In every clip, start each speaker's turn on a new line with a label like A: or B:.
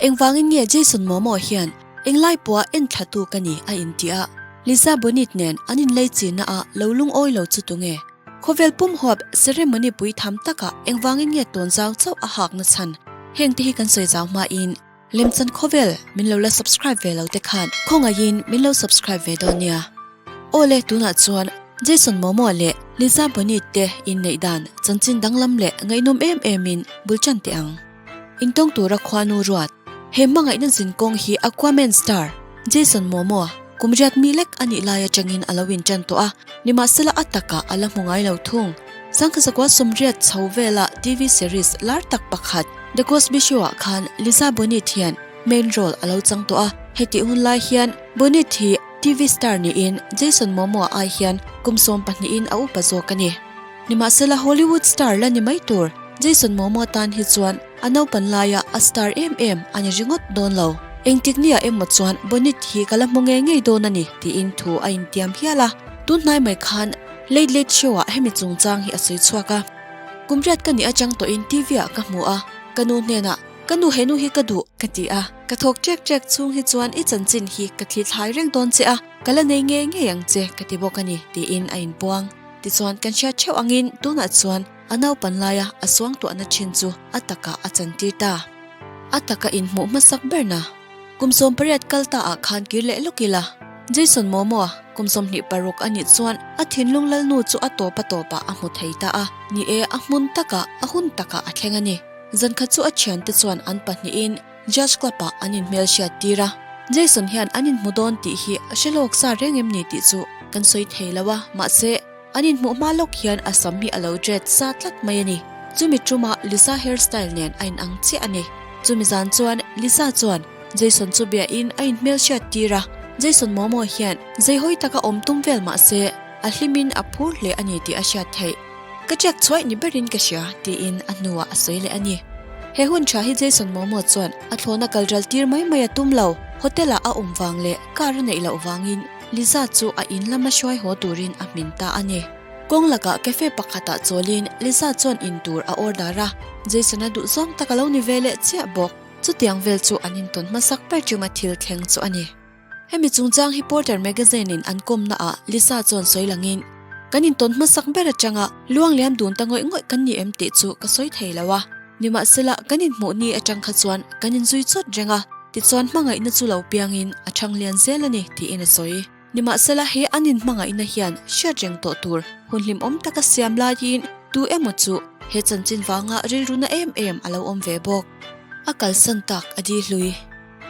A: Engvangin nge Jason Momoa hian englai pawha enthlatu ka ni a inti a, Lisa Bonet nen an inlei chinna ah lo lungawi lo chu tunge? Khawvel pum huap ceremony pui tham takah engvangin nge tawnzau chauh a hakna chhan? Hengte hi kan sawi zau hmain Lemchan khawvel min lo la subscribe ve lo te khan khawngaihin min lo subscribe ve dawn nia. Aw le tunah chuan Jason Momoa leh Lisa Bonet te inneih dan chanchin danglam leh ngaihnawm em em in bul tan teh ang. Intawng tura khuanu ruat he hmangaihna zin kawng hi Aquaman star Jason Momoa kum riat mi lek a nih lai atangin a lo intan tawh a, nimahsela a takah a la hmu ngai lo thung. Sangkhazakua sawmriat chho vela TV series lar tak pakhat The Cosby Show ah khan Lisa Bonet hian main role a lo chang tawh a, hetih hun lai hian Bonet hi TV star niin Jason Momoa ai hian kum 12 in a upa zawk a ni. Nimahsela Hollywood star la ni mai tur Jason Momoa tan hi chuan a naupan laia a star em em a ni ringawt dawn lo. Engtik nia emaw chuan Bonet hi ka la hmu ngei ngei dawn a ni tiin thu a intiam hial a. Tun hnai mai khan Late Late Show ah hemi chungchang hi a sawi chhuak a. Kum riat ka nih atang tawhin TV ah ka hmu a, ka nu hnenah, Ka nu he nu hi ka duh, ka ti a. Ka thawk ṭek ṭek chhung hi chuan i chanchin hi ka thli thlai reng dawn che a, ka la nei ngei ngei ang che, ka ti bawk a ni, tiin a inpuang. Tichuan kan hriat theuh angin tunah chuan a naupan laia a suangtuahna thin chu a takah a chantir ta. A taka inhmuh hmasak berna. Kum 18 kal ta ah khan kir leh lawk ila. Jason Momoa, kum 26 a nih chuan a thinlung lalnu chu a tawp a tawpah a hmu thei ta a. Ni e, a hmun takah, a hun takah a thleng a ni. Zankhat chu a thiante chuan an pahnihin Judge Club ah an inhmelhriat tir a. Jason hian an inhmu dawn tih hi a hre lawk sa reng em ni tih chu kan sawi thei lo a, mahse, an inhmuh hma lawk hian a sam hi a lo dread sa tlat mai a ni. Chumi ṭuma Lisa hairstyle nen a inang chiah a ni. Chumi zan chuan Lisa chuan Jason chu biahin a inhmelhriat tir a, Jason Momoa hian zeihawi taka awm tum vel mah se a hlimin a phur hle a ni tih a hriat theih. Ka check chhuaih ni berin ka hria, tiin a hnuah a sawi leh a ni. He hun tha hi Jason Momoa chuan a thlawna kal ral tir mai mai a tum lo. Hotel ah a awm vang leh car a neih loh vangin Lisa chu a in lama hruai haw turin a hmin ta a ni. Kawng lakah cafe pakhatah chawlin Lisa chuan in tur a order a, Jason-a duhzawng tak a lo ni ve leh chiah bawk. Chutiang vel chu an intawn hmasak ber ṭuma thil thleng chu a ni. Hemi chungchang hi Porter Magazine in an kawmna ah Lisa chuan sawi langin, Kan intawn hmasak ber atanga luang liam dun ta ngawih ngawih kan ni em tih chu ka sawi thei lo a. Nimahsela, kan inhmuh ni atang kha chuan kan inzui chawt reng a, tichuan hmangaihna chu lo piangin a thang lian zel a ni tiin a sawi. Nimahsela, he an inhmangaihna hian hriat reng tawh tur hun hlimawm taka siam laiin tu emaw chu he chanchin vanga rilruna em em a lo awm ve bawk. A kalsan tak a di hlui.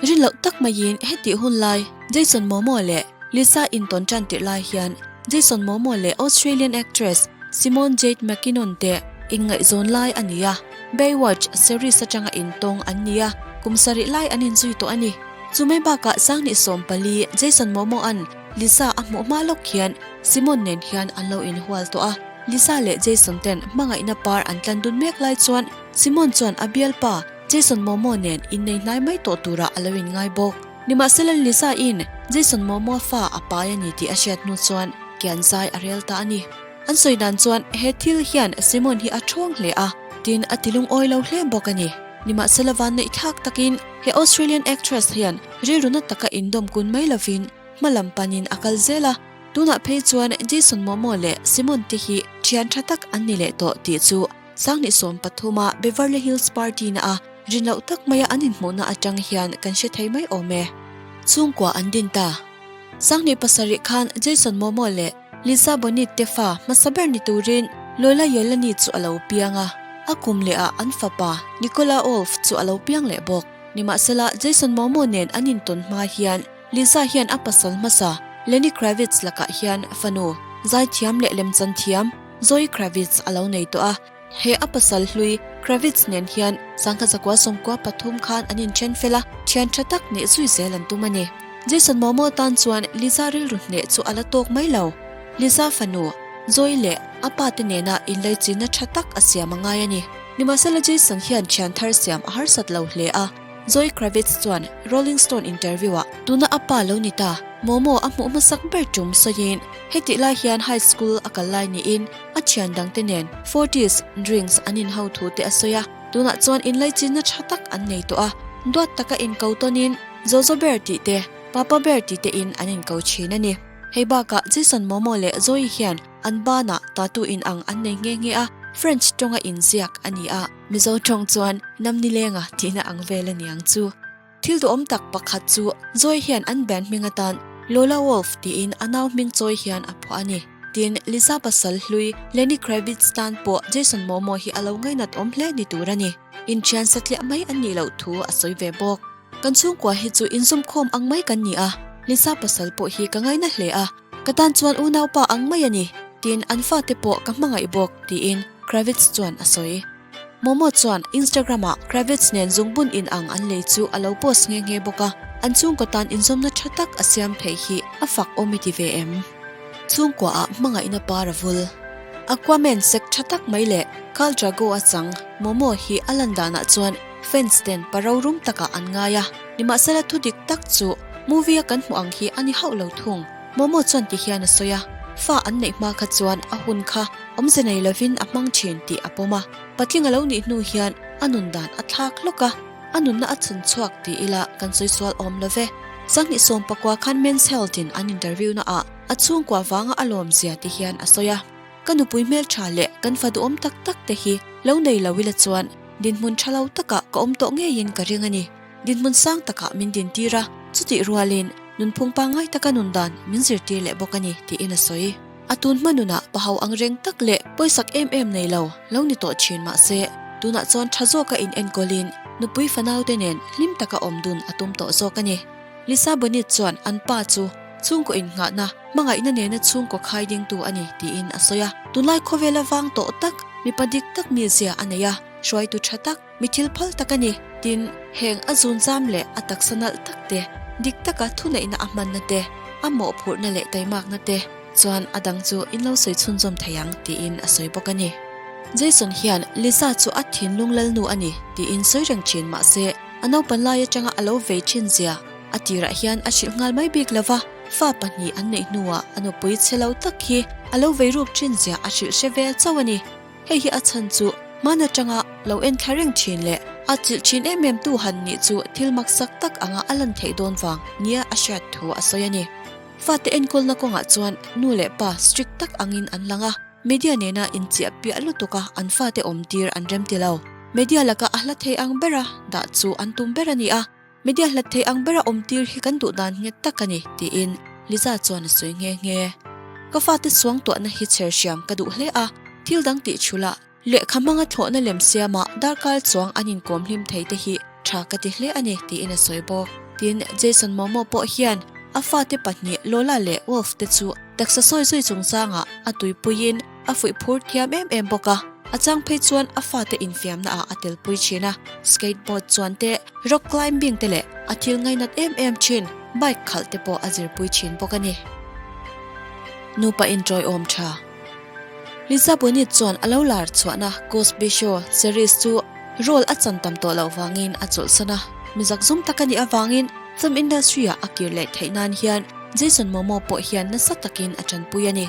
A: Rin loh tak maiin hetih hun lai Jason Momoa leh Lisa intawn tan tirh lai hian Jason Momoa leh Australian actress Simone Jade McKinnon te inngaihzawn lai a ni a, Baywatch series atanga intawng an ni a, kum sarih lai an inzui tawh a ni. Chu mai bakah Sanghnih 14 Jason Momoa'n Lisa a hmuh hma lawk hian Simone nen hian an lo inhual tawh a, Lisa leh Jason ten hmangaihna par an tlan dun mek lai chuan Simone chuan a bialpa Jason Momoa nen innei hnai mai tawh turah a lo inngai bawk. Nimahsela Lisa in Jason Momoa fa a pai a ni tih a hriat hnu chuan kian zai a rel ta a ni. An sawi dan chuan he thil hian Simon hi a thawng hle a, tin a ti lungawi lo hle bawk a ni. Nimahsela vanneih thlak takin he Australian actress hian rilru na taka indawm kun mai lovin hma lam panin a kal zel a, tunah phei chuan Jason Momoa leh Simon te hi thian tha tak an ni leh tawh tih chu Sanghnih 13 a Beverly Hills party na a rin loh tak maia an inhmuhna atang hian kan hre thei mai awm e. Chhungkua an din ta. Sanghnih 7 khan Jason Momoa leh Lisa Bonet te fa hmasa ber ni turin Lola Yelani chu a lo piang a, a kum leh ah an fapa Nicola Wolf chu a lo piang leh bawk. Nimahsela Jason Momoa nen an intawn hma hian Lisa hian a pasal hmasa Lenny Kravitz lakah hian fanu zaithiam leh lemchan thiam Zoe Kravitz a lo nei tawh a, he a pasal hlui Kravitz nen hian sangha zakua 93 khan an inthen fel a, thian tha tak nih zui zel an tum a ni. Jason Momoa tan chuan Lisa rilru hneh chu a la tawk mai lo. Lisa fanu, Zoe leh a pa te nena inlaichinna tha tak a siam a ngai a ni. Nimahsela Jason hian thian thar siam a harsat lo hle a, Zoe Kravitz chuan Rolling Stone interview-ah tuna a pa lo ni ta, Momo a hmuh hmasak ber tum sawiin hetih lai hian high school a kal lai niin a thian dangte nen Forties drinks an inho thu te a sawi a, tunah chuan inlaichinna tha tak an nei tawh a. Duat taka inko tawnin Zozo Bear tih te, Papa Bear tih te in an inko thin a ni. Hei bakah Jason Momoa leh Zoe hian an banah tattoo inang an nei nghe nghe a, French tawnga inziak a ni a, Mizo tawng chuan Namnilenga tihna ang vel a niang chu. Thil duhawm tak pakhat chu Zoe hian an band hming atan Lola Wolf tiin a nau hming chawi hian a phuah a ni. Tin, Lisa pasal hlui Lenny Kravitz tan pawh Jason Momoa hi a lo ngainat awm hle ni tur a ni. Inthian satliah mai an nih loh thu a sawi ve bawk. Kan chhungkua hi chu inzawmkhawm ang mai kan ni a, Lisa pasal pawh hi ka ngaina hle a, ka tan chuan unaupa ang mai a ni, tin an fate pawh ka hmangaih bawk, tiin Kravitz chuan a sawi. Momo chuan Instagram-ah Kravitz nen zungbun inang an lei chu a lo post nghe nghe bawk a, an chhungkaw tan inzawmna tha tak a siam theih hi a fak awm i ti ve em? Chhungkuaah hmangaihna par a vul. Aquaman sek tha tak mai leh Khal Drago a chang Momo hi a lan danah chuan fans ten pa rorum takah an ngai a, nimahsela thu dik tak chu movie a kan hmuh ang hi a ni hauh lo thung. Momo chuan ti hian a sawi a, fa an neih hma kha chuan a hun kha awmze nei lovin a hmang thin tih a pawm a, patling a lo nih hnu hian a nun dan a thlak hlawk a, a nunna a chhun chhuak ti ila kan sawi sual awm lo ve. 2019 khan Men's Health in an interview na ah a chhungkua vanga a lawm zia ti hian a sawi a, Ka nupui hmeltha leh kan fa duhawm tak tak te hi lo nei lo ila chuan dinhmun tha lo takah ka awm tawh ngeiin ka ring a ni. Dinhmun sang takah min dintir a, chutih rualin nunphung pangngai taka nun dan min zirtir leh bawk a ni, tiin a sawi. A tun hma nunah pahau ang reng tak leh pawisak em em nei lo lo ni tawh thin mah se, tunah chuan tha zawka in enkawlin nupui fanaute nen hlim taka awm dun a tum tawh zawk a ni. Lisa Bonet chuan an pa chu chhungkaw innghahna, hmangaihna nena chhungkaw khai dingtu a ni tiin a sawi a. Tunlai khawvela vang tawh tak, mipa dik tak mizia a nei a, hruaitu tha tak, Mi thil phal tak a ni. Tin, heng a zunzam leh a taksa nalh tak te, dik taka thuneihna a hmanna te, a mawhphurhna leh taimakna te chuan a dang chu in lo sawi chhunzawm thei ang tiin a sawi bawk a ni. Jason hian Lisa chu a thinlung lalnu a ni tiin sawi reng thin mah se, a naupan lai atanga a lo vei thin zia a tirah hian a hrilh nghal mai bik lo va, fa pahnih an neih hnuah a nupui chhe lo tak hi a lo vei ruk thin zia a hrilh hre vel chauh a ni. Hei hi a chhan chu hman atanga lo en thla reng thin leh a chilh thin em em tu han nih chu thil maksak tak anga a lan theih dawn vang nia a hriat thu a sawi a ni. Fate enkawlna kawngah chuan nu leh pa strict tak angin an lang a, media nena inchiah piah lutuka an fate awm tir an rem ti lo. Media laka a hla thei ang bera dah chu an tum ber a ni a. Media hlat thei ang bera awm tir hi kan duh dan nghet tak a ni, tiin Liza chuan a sawi nghe nghe. Ka fate suang tuahna hi chher hriam ka duh hle a, thil dang tih chhula lehkha hmanga thlawhna lem siama darkar chuang an inkawm hlim thei te hi tha ka ti hle a ni, tiin a sawi bawk. Tin, Jason Momoa pawh hian a fate pahnih Lola leh Wolf te chu taksa sawi zui chungchangah a tuipuiin a fuih phur thiam em em bawk a, a chang phei chuan a fate infiamna ah a telpui thin a, skateboard chuan te, rock climbing te leh a thil ngainat em em thin bike khalh te pawh a zirpui thin bawk a ni. Nupa inṭawiawm tha. Lisa Bonet chuan a lo lar chhuahna Cosby Show series chu role a chan tam tawh loh vangin a chawlhsan a, mi zakzum tak a nih avangin film industry ah a kir leh theih nan hian Jason Momoa pawh hian nasa takin a tanpui a ni.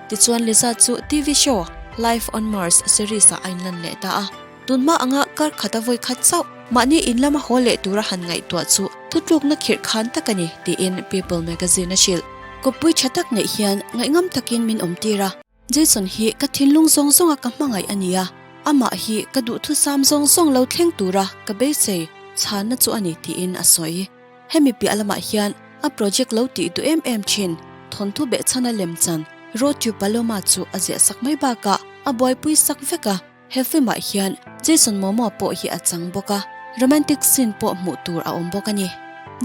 A: Tichuan Lisa chu TV show Life on Mars series ah a inlan leh ta a. Tunhma anga kar khat a vawi khat chauh mahni in lama haw leh tura han ngaihtuah chu thutlukna khirh khan tak a ni tiin People magazine a hrilh. Kawppui tha tak neih hian ngaihngam takin min awm tir a. Jason hi ka thinlung zawng zawnga ka hmangaih a ni a, amah hi ka duhthusam zawng zawng lo thleng tura ka beisei chhanna chu a ni tiin a sawi. Hemi piah lamah hian a project lo tih duh em em thin thawnthu behchhana lemchan Road to Paloma chu a ziah sak mai bakah a buaipui sak vek a, he film ah hian Jason Momoa pawh hi a chang bawk a, romantic scene pawh hmuh tur a awm bawk a ni.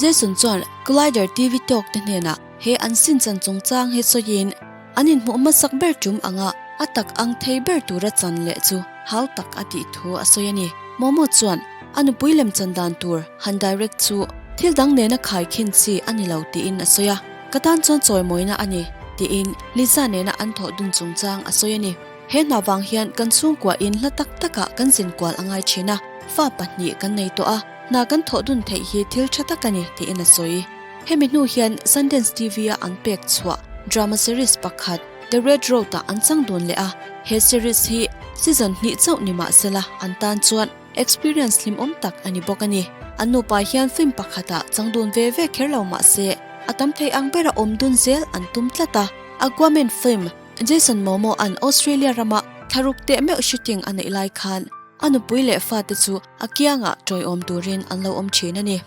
A: Jason chuan Collider TV Talk te hnenah he an scene chan chungchang hi sawiin an inhmuh hmasak ber tum anga a tak ang thei ber tura chan leh chu hau tak a tih thu a sawi a ni. Momoa chuan a nupui lemchan dan tur han direct chu thil dang nena khai khin chi a ni lo tiin a sawi a, ka tan chuan chawimawina a ni tiin Lisa nena an thawh dun chungchang a sawi a ni. He hna vang hian kan chhungkua in hla tak takah kan zin kual a ngai thin a, fa pahnih kan nei tawh a, hna kan thawh dun theih hi thil tha tak a ni tiin a sawi. Hemi hnu hian Sundance TV-a an pek chhuah drama series pakhat. The Red Road-ah an chang dun leh a, he series hi season hnih chauh ni mah sela an tan chuan experience hlimawm tak a ni bawk a ni. An nupa hian film pakhatah chang dun ve ve kher lo mah se a tam thei ang bera awm dun zel an tum tlat a, Aquaman film Jason Momoa-a'n Australia rama thlaruk teh meuh shooting a neih lai khan a nupui leh fate chu a kiangah tawiawm turin an lo awm thin a ni.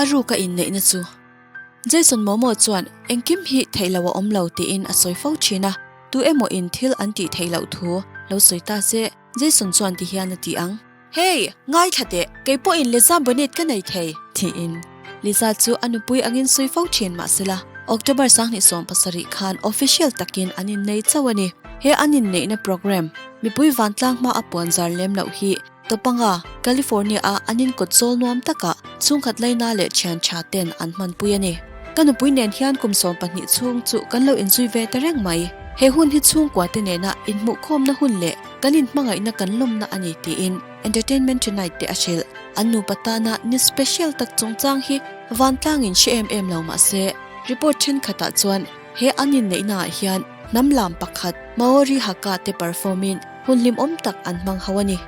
A: A ruka inneihna chu Jason Momoa chuan engkim hi theih loh a awm lo tiin a sawi fo thin a, tu emaw in thil an tih theih loh thu lo sawi ta se Jason chuan ti hian a ti ang. Hey! Ngaithla teh, kei pawhin Liza Bonnet ka nei thei, tiin Liza chu a nupui angin sawi fo thin mahsela October 27 khan official takin an innei chauh a ni. He an inneihna programme mipui vantlang hma a puanzar lem loh hi Topanga, California-a an inkawt zawl nuam takah chhungkhat laina leh thian tha ten an hmanpui a ni. Ka nupui nen hian kum 12 chhung chu kan lo inzui ve ta reng mai. He hun hi chhungkua te nena inhmuhkhawmna hun leh kan inhmangaihna kan lawmna a ni tiin Entertainment Tonight te a hrilh. An nupa tana ni special tak chungchang hi vantlangin hre em em lo mah se, report thenkhatah chuan he an inneihnaah hian hnam lam pakhat Maori Haka te perform-in Hun hlimawm tak an hmang ho a ni.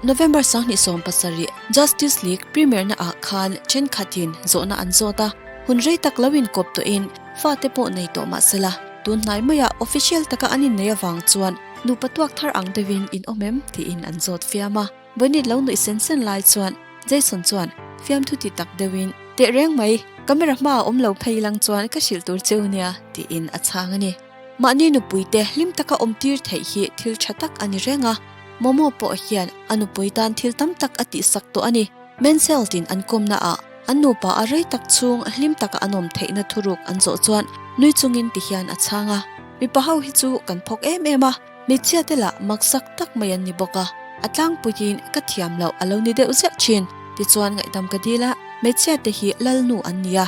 A: November 27 Justice League premiere na ah khan thenkhatin zawhna an zawt a, hun rei tak lo inkawp tawhin fate pawh nei tawh mah sela, tun hnai maia official taka an innei avang chuan nupa tuak thar ang deuhin in awm em tiin an zawt fiam a. Bonnie lo nuih sen sen lai chuan Jason chuan fiamthu ti tak deuhin, Teh reng mai, camera hmaah awm lo phei lang chuan ka hrilh tur cheu nia tiin a chhang a ni. Mahni nupuite hlim taka awmtir theih hi thil tha tak a ni reng a, Momo pawh hian a nupui tan thil tam tak a tihsak tawh a ni. Mansell-in an kawmnaah an nupa a rei tak chhung hlim taka an awm theihna thuruk an zawh chuan nui chungin ti hian a chhang a, Mipa ho hi chu kan phawk em em a, hmeichhia te lah maksak tak mai an ni bawk a, a tlangpuiin ka thiam loh a lo ni deuh ziah thin, tichuan ngaihdam ka dil a, hmeichhia te hi lalnu an ni a.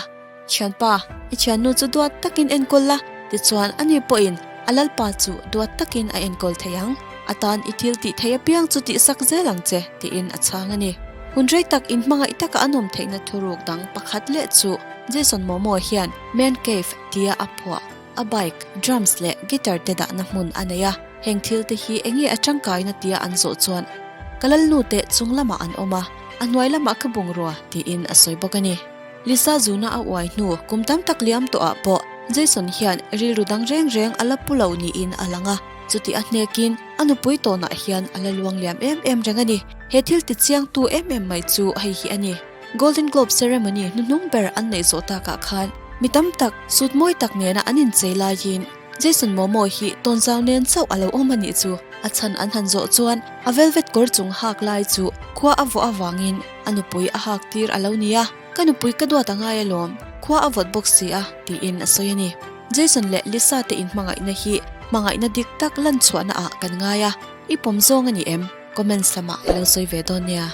A: Thianpa, i thiannu chu duat takin enkawl la, tichuan ani pawhin a lalpa chu duat takin a enkawl thei ang. A tan i thil tih theih apiang chu tihsak zel ang che, tiin a chhang a ni. Hun rei tak inhmangaih taka an awm theihna thuruk dang pakhat leh chu Jason Momoa hian Man Cave tia a phuah a bike, drums leh guitar te dahna hmun a nei a. Heng thil te hi enge a tangkaina tia an zawh chuan ka lalnu te chung lamah an awm a, a hnuai lamah ka bungrua, tiin a sawi bawk a ni. Lisa zuna a uai hnu kum tam tak liam tawhah pawh Jason hian rilru dang reng reng a la pu lo niin a lang a, chuti a hnekin a nupui tawnah hian a la luang liam em em reng a ni. He thil tichiangtu em em mai chu hei hi a ni. Golden Globe ceremony hnuhnung ber an neih zawh takah khan mi tam tak suit mawi tak nena an inchei laiin Jason Momoa hi tawnzau nen chauh a lo awm a nih chu. A chhan an han zawh chuan a velvet kawr chung hak lai chu khua a vawh avangin A nupui a hak tir a lo nia, ka nupui ka duat a ngai alawm, khua a vawt bawk si a, tiin a sawi a ni. Jason leh Lisa te inhmangaihna hi hmangaihna dik tak lan chhuahna ah kan ngai a, i pawm zawng a ni em? Comments lamah i lo sawi ve dawn nia.